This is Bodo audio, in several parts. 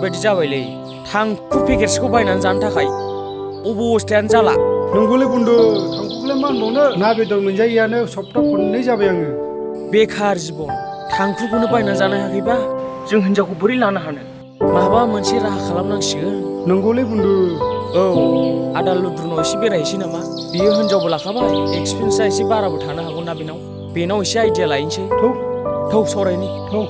ओरैबायदि जाबायलै थांखु पेकेटसखौ बायनानै जानो थाखाय अबस्थायानो जाला। नंगौलै बुन्दु थांखुखौलाय मा होनबावनो ना बेदर मोनजायैयानो सप्ता खननै जाबाय आङो। बेखार जिबन थांखुखौनो बायनानै जानो हायाखैबा जों हिनजावखौ बोरै लानो हानो? माबा मोनसे राहा खालामनांसिगोन। नंगौलै बुन्दु। औ आदा लुद्रुनाव एसे बेरायहैसै नामा? बियो हिनजावबो लाखाबाय एक्सपिरियेन्सआ एसे बाराबो थानो हागौ ना बेनाव एसे आइडिया लायनोसै। थौ सावरायनि थौ।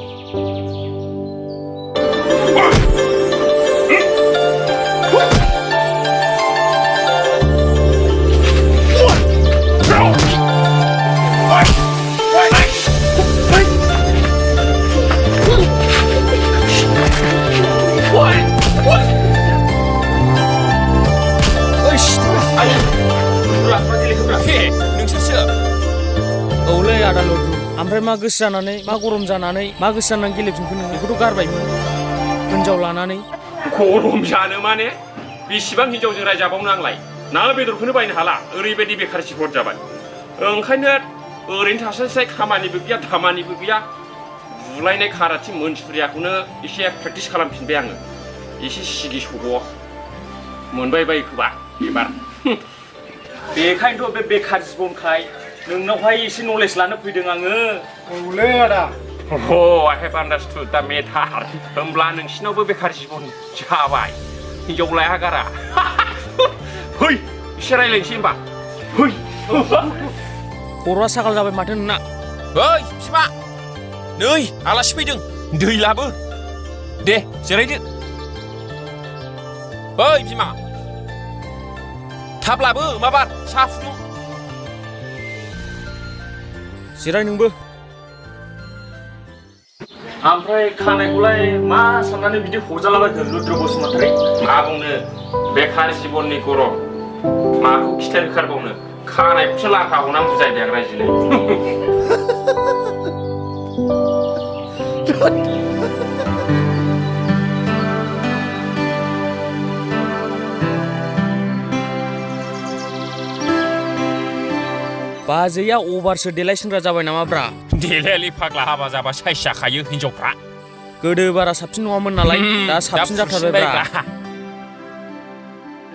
नोंसोरसो औलै आदा लुद्रु ओमफ्राय मा गोसो जानानै मा गरम जानानै मा गोसो जानानै गेलेफिनखो नोङो? बेखौथ' गारबायमोन हिनजाव लानानै। गरम जानो माने बेसेबां हिनजावजों रायजाबावनो आंलाय ना बेदरखौनो बायनो हाला ओरैबायदि बेखार जिबन जाबाय। ओंखायनो ओरैनो थास्लायस्लाय खामानिबो गैया दामानिबो गैया बुलायनाय खाराथि मोनसुरियाखौनो एसे प्रेक्टिस खालामफिनबाय आङो। एसे सिगि सग' मोनबाय बायखोबा एबार। बेखायनोथ' बे बेखार जिबनखाय नोंनावहाय एसे नलेज लानो फैदों आङो। औलै आदा। I have understood the matter. होमब्ला नोंसिनावबो बेखार जिबन जाबाय हिनजाव लाया गारा। फै एसे रायज्लायनोसै होनबा फै। खर'आ सागाल जाबाय माथो नोंना। ओइ बिमा नै आलासि फैदों दै लाबो दे जिरायदो। ओइ बिमा थाब लाबो माबार साहा फुदुं। जिराय नोंबो। ओमफ्राय खानायखौलाय मा साननानै बिदि हजालाबायखो लुद्रु बसुमतारी? मा बुंनो बेखार जिबननि गरम माखौ खिथेर होखारबावनो खानायखौसो लाखा हनानै बुजायबाय आं रायजोनो। बाजैया अभारसो देलायसिनग्रा जाबाय नामाब्रा? देलायालै फाग्ला हाबा जाबा साइस जाखायो हिनजावफ्रा। गोदो बारा साबसिन नङामोन नालाय दा साबसिन जाथारबायब्रा।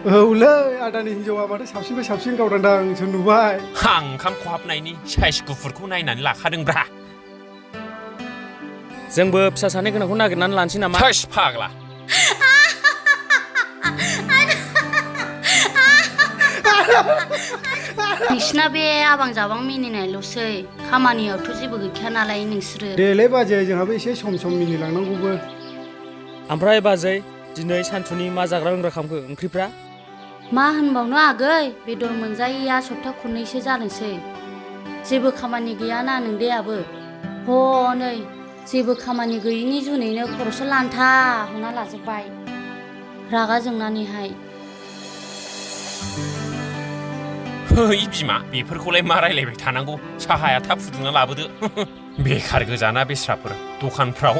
औलै आदानि हिनजावा माथो साबसिननिफ्राय साबसिन गावदांदां जों नुबाय। आं ओंखाम खहाबनायनि साइस गुफुरखौ नायनानै लाखादोंब्रा। जोंबो फिसा सानै गोनांखौ नागिरनानै लानोसै नामा? थोस फाग्ला। नोंसिना बे आबां जाबां मिनिनायल'सै खामानियावथ' जेबो गैखाया नालाय नोंसोरो। देलै बाजै जोंहाबो एसे सम सम मिनिलांनांगौबो। ओमफ्राय बाजै दिनै सानसुनि मा जाग्रा लोंग्रा खालामखो ओंख्रिफ्रा? मा होनबावनो आगै बेदर मोनजायैया सप्ता खननैसो जानोसै। जेबो खामानि गैयाना नोंदैयाबो। हनै जेबो खामानि गैयिनि जुनैनो खर'सो लान्था हमना लाजोब्बाय रागा जोंनानैहाय। ओइ बिमा बेफोरखौलाय मा रायलायबाय थानांगौ साहाया थाब फुदुंना लाबोदो। बेखार गोजाना बेस्राफोर दखानफ्राव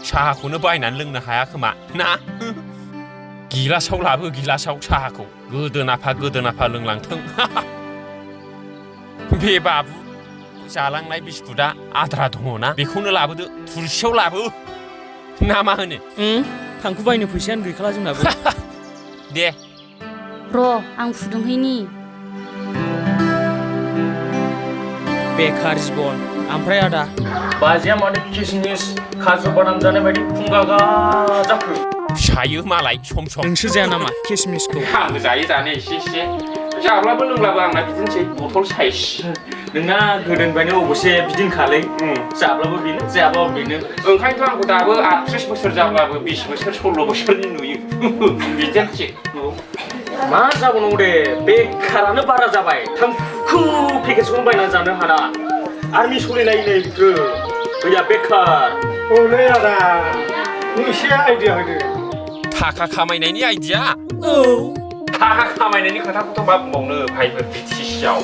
साहाखौनो बायनानै लोंनो हाया खोमा ना? गिलासाव लाबो गिलासाव साहाखौ गोदोनाफा लोंलांथों। बे बाबु जालांनाय बिस्कुटआ आद्रा दङना बेखौनो लाबोदो थुरसियाव लाबो ना मा होनो? थांखु बायनो फैसायानो गैखाला जोंनाबो। दे र' आं फुदुंहैनि। बेखार जिबन। ओमफ्राय आदा बाजैया माथो किसमिस काजु बादाम जानाय बायदि फुंगागा जाखो? फिसायो मालाय सम सम। नोंसो जाया नामा किसमिसखौ? आंबो जायो जानो एसे जाब्लाबो लोंब्लाबो आंना बिदिनोसै बथल साइज। नोंना गोदोनिफ्रायनो अबसे बिदिनोखालै जाब्लाबो बेनो जायाब्लाबो बेनो। ओंखायनोथ' आंखौ दाबो 38 बोसोर जाब्लाबो 20 बोसोर 16 बोसोरनि नुयो। बिदिनोसै मा जाबावनांगौ दे बेखारानो बारा जाबाय थांखु पेकेटखौनो बायनानै जानो हाला आर्मि सोलिनाय नै बिखो गैया बेखार। औलै आदा नों एसे आइडिया होदो। थाखा खामायनायनि आइडिया? औ थाखा खामायनायनि खोथाखौथ' मा बुंबावनो भाइफोर बिटिसिआव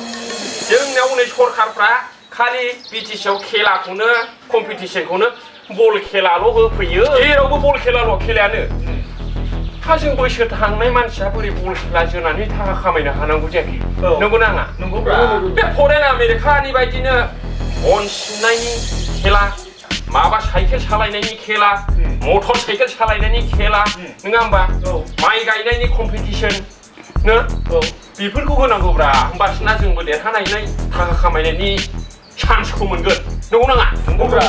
जोंनियाव नै सरखारफ्रा खालि बिटिसिआव खेलाखौनो कम्पिटिसनखौनो बल खेलाल' होफैयो। जेरावबो बल खेलाल' खेलायानो। हा जों बैसो थांनाय मानसिया बोरै बल खेला जोनानै थाखा खामायनो हानांगौ जायाखै? नंगौ नाङा? नंगौब्रा। बे फरेन आमेरिकानि बायदिनो बन सिननायनि खेला माबा साइकेल सालायनायनि खेला मटर साइकेल सालायनायनि खेला नङा होमबा माइ गायनायनि कम्पिटिसन नो बेफोरखौ होनांगौब्रा होमबासोना जोंबो देरहानानै थाखा खामायनायनि चान्सखौ मोनगोन नंगौ नाङा नंगौब्रा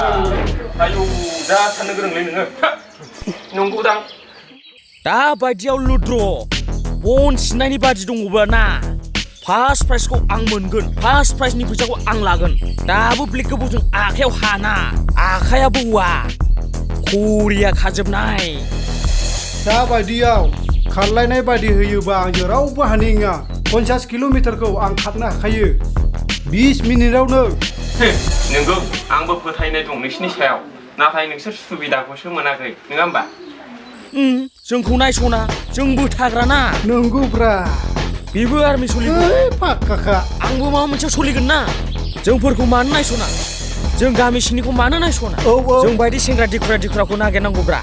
आयौ जा साननो गोरोंलै नोङो नंगौदां दा बायदियाव लुद्र बन सिननायनि बादि दङबा ना फार्स्ट प्राइजखौ आं मोनगोन फार्स्ट प्राइजनि फैसाखौ आं लागोन दाबो ब्लेक गोबावजों आखायाव हाना आखायाबो वा खरिया खाजोबनाय दा बायदियाव खारलायनाय बायदि होयोबा आंजों रावबो हानाय नङा 50 किल'मिटारखौ आं खारनो हाखायो 20 मिनिटावनो नोंगौ आंबो फोथायनाय दं नोंसिनि सायाव नाथाय नोंसोर सुबिदाखौसो मोनाखै नङा होमबा जोंखौ नायस'ना जोंबो थाग्राना नंगौब्रा बेबो आर्मि सोलिगोन पाक्काखा आंबो माबा मोनसे सोलिगोन ना जोंफोरखौ मानो नायस'ना जों गामि सिंनिखौ मानो नायस'ना जों बायदि सेंग्रा दिखुराखौ नागिरनांगौब्रा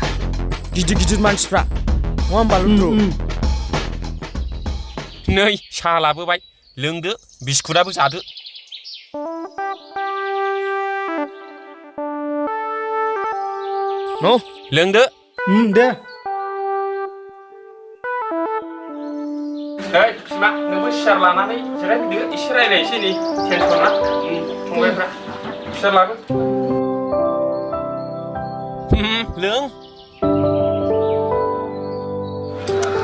गिदिर मानसिफ्रा नङा होमबा लुद्रु नै साहा लाबोबाय लोंदो बिस्कुटाबो जादो न' लोंदो दे बिमा नोंबो सियार लानानै जिरायफैदो एसे रायज्लायनोसै नै टेनसना फंबायफ्रा सियार लाबो लों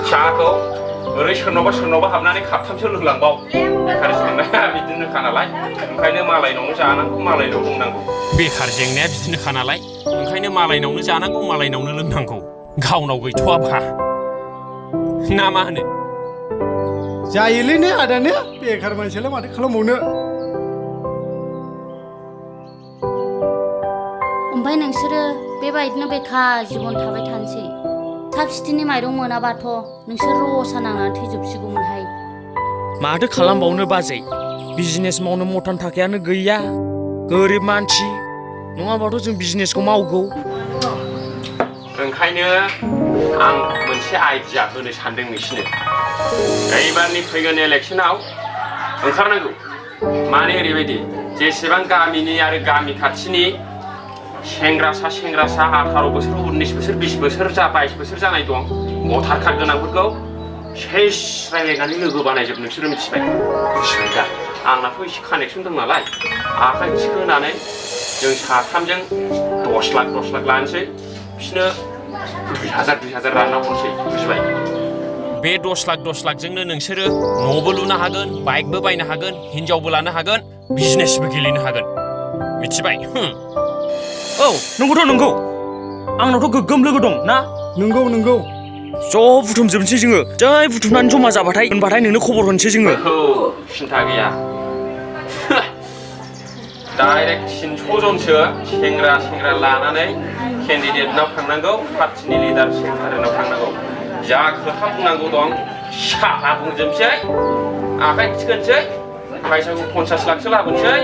साहाखौ ओरै सोरनावबा हाबनानै खाबथामसो लोंलांबाव बेखार जेंनाया बिदिनोखा नालाय ओंखायनो मालायनावनो जानांगौ मालायनाव लोंनांगौ बेखार जेंनाया बिदिनोखा नालाय ओंखायनो मालायनावनो जानांगौ मालायनावनो लोंनांगौ गावनाव गैथ'आबा ना मा होनो जायोलै ने आदाने बेखार मानसियालाय माथो खालामबावनो ओमफ्राय नोंसोरो बेबायदिनो बेखार जिबन थाबाय थानोसै साबसिथिनि माइरं मोनाबाथ' नोंसोर रसा नांनानै थैजोबसिगौमोनहाय माथो खालामबावनो बाजै बिजनेस मावनो मथान थाखायानो गैया गोरिब मानसि नङाबाथ' जों बिजनेसखौ मावगौ ओंखायनो आं मोनसे आइडिया होनो सानदों नोंसिनो एबारनि फैगोन इलेक्सनाव ओंखारनांगौ माने ओरैबायदि जेसेबां गामिनि आरो गामि खाथिनि सेंग्रासा 18 बोसोर 19 बोसोर 20 बोसोर 22 बोसोर जानाय दं भटार कार्ड गोनांफोरखौ सेस रायलायनानै लोगो बानायजोब नोंसोरो मिथिबाय दा आंनाथ' एसे कानेक्सन दं नालाय आखाइ थिखोनानै जों साथामजों 10 लाख लानोसै बिसोरनो 2000 रानना हरसै बुजिबाय बे 10 लाखजोंनो नोंसोरो न'बो लुनो हागोन बाइकबो बायनो हागोन हिनजावबो लानो हागोन बिजनेसबो गेलेनो हागोन मिथिबाय औ नंगौथ' नंगौ आंनावथ' गोग्गोम लोगो दं ना नंगौ ज' बुथुमजोबनोसै जोङो जै बुथुमनानै जमा जाबाथाय होनबाथाय नोंनो खबर होनोसै जोङो सिन्था गैया डाइरेक्ट 300 जनसो सेंग्रा लानानै केन्डिडेटनाव थांनांगौ पार्टिनि लिडार सेक्रेटारिनाव थांनांगौ जा खोथा बुंनांगौ दं साहा बुंजोबसै आखाइ थिखोनोसै फैसाखौ 50 लाखसो लाबोनोसै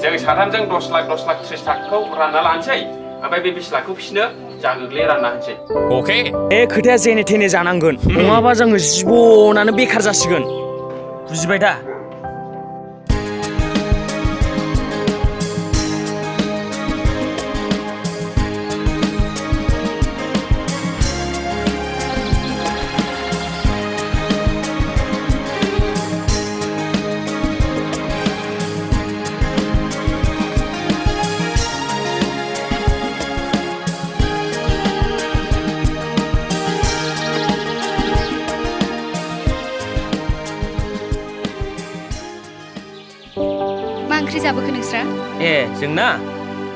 जों साथामजों 10 लाख 30 लाखखौ रानना लानोसै ओमफ्राय बे 20 लाखखौ बिसोरनो जागोग्लै रानना होनोसै अके बे खोथाया जेने थेने जानांगोन नङाबा जोङो जिबनानो बेखार जासिगोन बुजिबाय दा मा ओंख्रि जाबोखो नोंस्रा? जोंना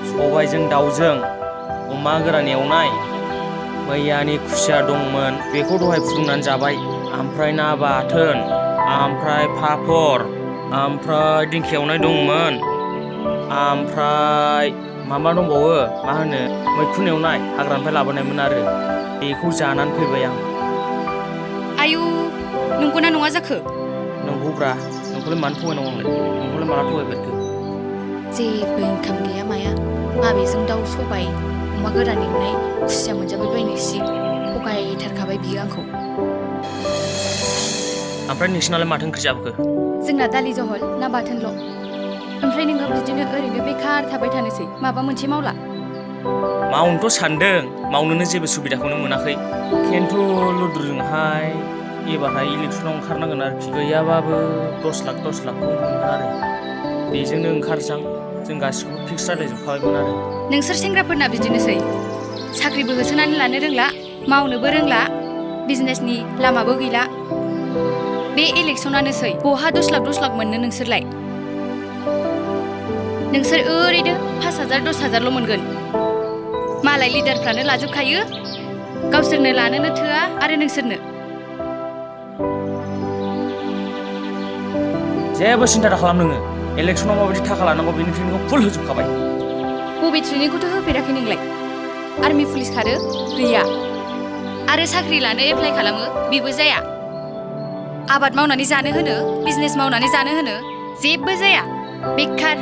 सबायजों दाउजों अमा गोरान एवनाय मैयानि खुसिया दंमोन बेखौ दहाय फुदुंनानै जाबाय ओमफ्राय ना बाथोन ओमफ्राय पापर ओमफ्राय दिंखिया एवनाय दंमोन ओमफ्राय मा दंबावो मा होनो मैखुन एवनाय हाग्रानिफ्राय लाबोनायमोन आरो बेखौ जानानै फैबाय आं आयु नंगौना नङा जाखो? नंगौब्रा नोंखौलाय मानो थगायनांगौ आंलाय नोंखौलाय माला थगायफेरखो जेबो इनकाम गैया माया माबेजों दाउ सबाय अमा गोरान एवनाय खुसिया मोनजाबाय बायनोसै थगायथारखाबाय बियो आंखौ ओमफ्राय नोंसिनालाय माथो ओंख्रि जाबोखो जोंना दालि जहल ना बाथोनल' ओमफ्राय नोङो बिदिनो ओरैनो बेखार थाबाय थानोसै माबा मोनसे मावला मावनोथ' सानदों मावनोनो जेबो सुबिदाखौनो मोनाखै खिन्थु लुद्रुजोंहाय एबारहाय इलेक्सनाव ओंखारनांगोन आरोखि गैयाबाबो 10 लाखखौ मोनगोन आरो बेजोंनो ओंखारसां जों गासिखौबो फिक्स रायलायजोबखाबायमोन आरो नोंसोर सेंग्राफोरना बिदिनोसै साख्रिबो होसोनानै लानो रोंला मावनोबो रोंला बिजनेसनि लामाबो गैला बे इलेक्सनानोसै बहा 10 लाख मोननो नोंसोरलाय नोंसोर ओरैनो 5,000 10,000ल' मोनगोन मालाय लिडारफ्रानो लाजोबखायो गावसोरनो लानोनो थोआ आरो नोंसोरनो जेबो सिन्था दा खालाम नोङो इलेक्सनाव माबायदि थाखा लानांगौ बेनि ट्रेनिंखौ फुल होजोबखाबाय बबे ट्रेनिंखौथ' होफेराखै नोंलाय आर्मि पुलिस खारो गैया आरो साख्रि लानो एप्लाइ खालामो बेबो जाया आबाद मावनानै जानो होनो बिजनेस मावनानै जानो होनो जेबो जाया बेकार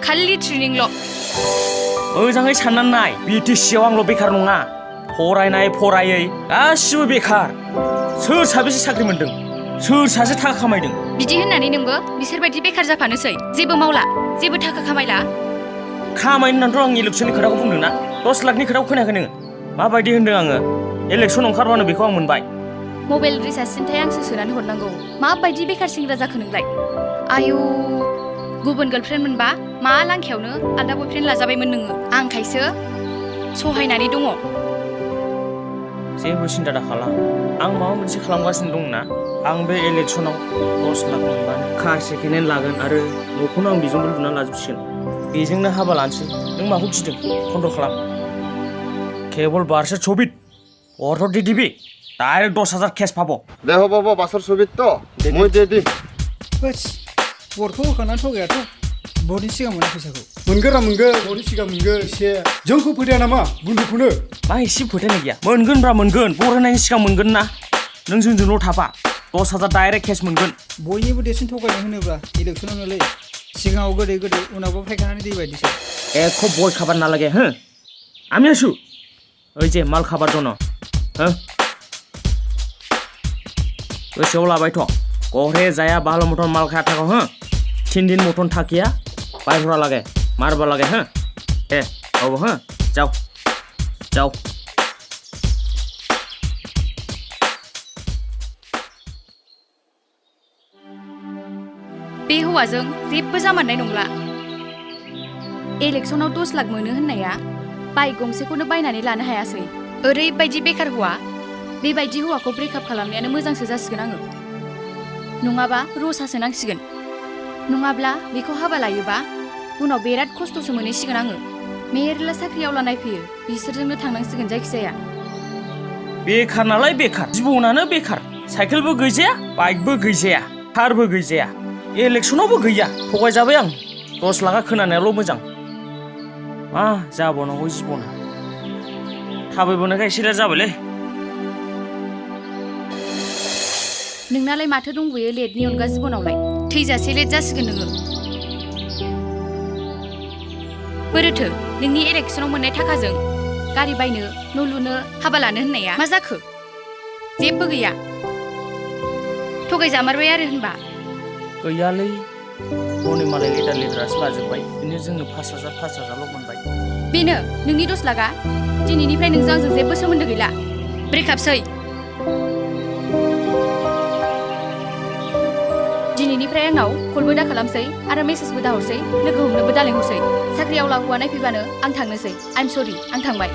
खालि ट्रेनिंल' मोजाङै साननानै नाय बिटिसिआव आंल' बेखार नङा फरायनाय फरायै गासिबो बेखार सोर साबेसे साख्रि मोन्दों सोर सासे थाखा खामायदों बिदि होननानै नोंबो बिसोरबायदि बेखार जाफानोसै जेबो मावला जेबो थाखा खामायला खामायनो होननानैथ' आं इलेक्सननि खोथाखौ बुंदों ना 10 लाखनि खोथाखौ खोनायाखै नोङो माबायदि होन्दों आङो इलेक्सन ओंखारबानो बेखौ आं मोनबाय मबाइल रिसार्ज सिन्थाय आंसो सोनानै हरनांगौ माबायदि बेखार सेंग्रा जाखो नोंलाय आयु गुबुन गार्लफ्रेन्ड मोनबा मा लांखायावनो आलदा बयफ्रेन्ड लाजाबायमोन नोङो आंखायसो सहायनानै दङ जेबो सिन्था दा खालाम आं माबा मोनसे खालामगासिनो दं ना आं बे इलेक्सनाव 10 लाख मोनबानो कार सेकेन्ड हेन्ड लागोन आरो न'खौनो आं बेजोंबो लुनानै लाजोबसिगोन बेजोंनो हाबा लानोसै नों माखौ गिदों कन्ट्रल खालाम केवल 1224 और तो डीडीबी डायरेक्ट 10,000 कैश पाबो देखो बाबा बासर सुबित तो मुझे दे दी होस बरखौ होखानानै थगायाथ' बरनि सिगां मोना फैसाखौ मोनगोन बरनि सिगां मोनगोन एसे जोंखौ फोथाया नामा गुन्दैखौनो मा एसे फोथायनाय गैया मोनगोनब्रा मोनगोन बरायनायनि सिगां मोनगोन ना नों जोंजोंल' थाफा 10,000 डायरेक्ट कैश मोनगोन बयनिबो देरसिन थगायनाय होनोब्ला इलेक्सनावनोलै सिगाङाव गोदै उनावबो फायखानानै दै बायदिसो एक बय खाबार नालागे हाँ আমি আছো ওই যে মাল খাবার জন্য হ্যাঁ गोसोआव लाबायथ' गहरे जाया भालो मटन माल खाया थाखो हाँ 3 दिन मटन थाकिया बायहरा लागे मारबा लागे हाँ ए अब हाँ जाओ जाओ बे हौवाजों जेबो जामारनाय नंला इलेक्सनाव 10 लाख मोनो होननाया बाइक गंसेखौनो बायनानै लानो हायासै ओरैबायदि बेकार हौवा बेबायदि हौवाखौ ब्रेकआप खालामनायानो मोजांसो जासिगोन आङो नङाबा रसासो नांसिगोन नङाब्ला बेखौ हाबा लायोबा उनाव बिराद खस्थ'सो मोनहैसिगोन आङो मेरला साख्रियावला नायफैयो बिसोरजोंनो थांनांसिगोन जायखिजाया बेखार नालाय बेखार जिबनानो बेखार साइकेलबो गैजाया बाइकबो गैजाया कारबो गैजाया इलेक्सनावबो गैया थगायजाबाय आं 10 लाखा खोनानायाल' मोजां मा जाबावनांगौ जिबना थाबायबोनायखाय एसे लेट जाबायलै नोंनालाय माथो दंबोयो लेटनि अनगा जिबनावलाय थैजासे लेट जासिगोन नोङो बोरोथो नोंनि इलेक्सनाव मोननाय थाखाजों गारि बायनो न' लुनो हाबा लानो होननाया मा जाखो जेबो गैया थगायजामारबाय आरो होनबा गैयालै हनै मालाय लिडारासो लाजोब्बाय बिदिनो जोंनो 5,000 मोनबाय बेनो नोंनि 10 लाखा दिनैनिफ्राय नोंजों आंजों जेबो सोमोन्दो गैला ब्रेकआपसै दिनैनिफ्राय आंनाव कलबो दा खालामसै आरो मेसेजबो दा हरसै लोगो हमनोबो दा लेंहरसै साख्रियावला हौवा नायफैबानो आं थांनोसै आइ एम सरि आं थांबाय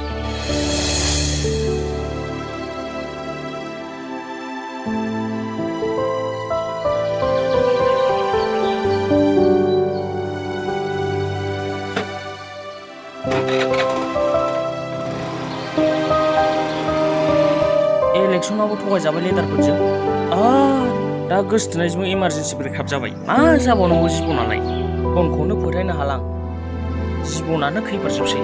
इलेक्सनावबो थगायजाबाय लिडारफोरजों दा गोसथोनायजों इमारजेन्सि ब्रेकआप जाबाय मा जाबावनांगौ जिबनालाय बनखौनो फोथायनो हाला जिबनानो खैफोरजोबसै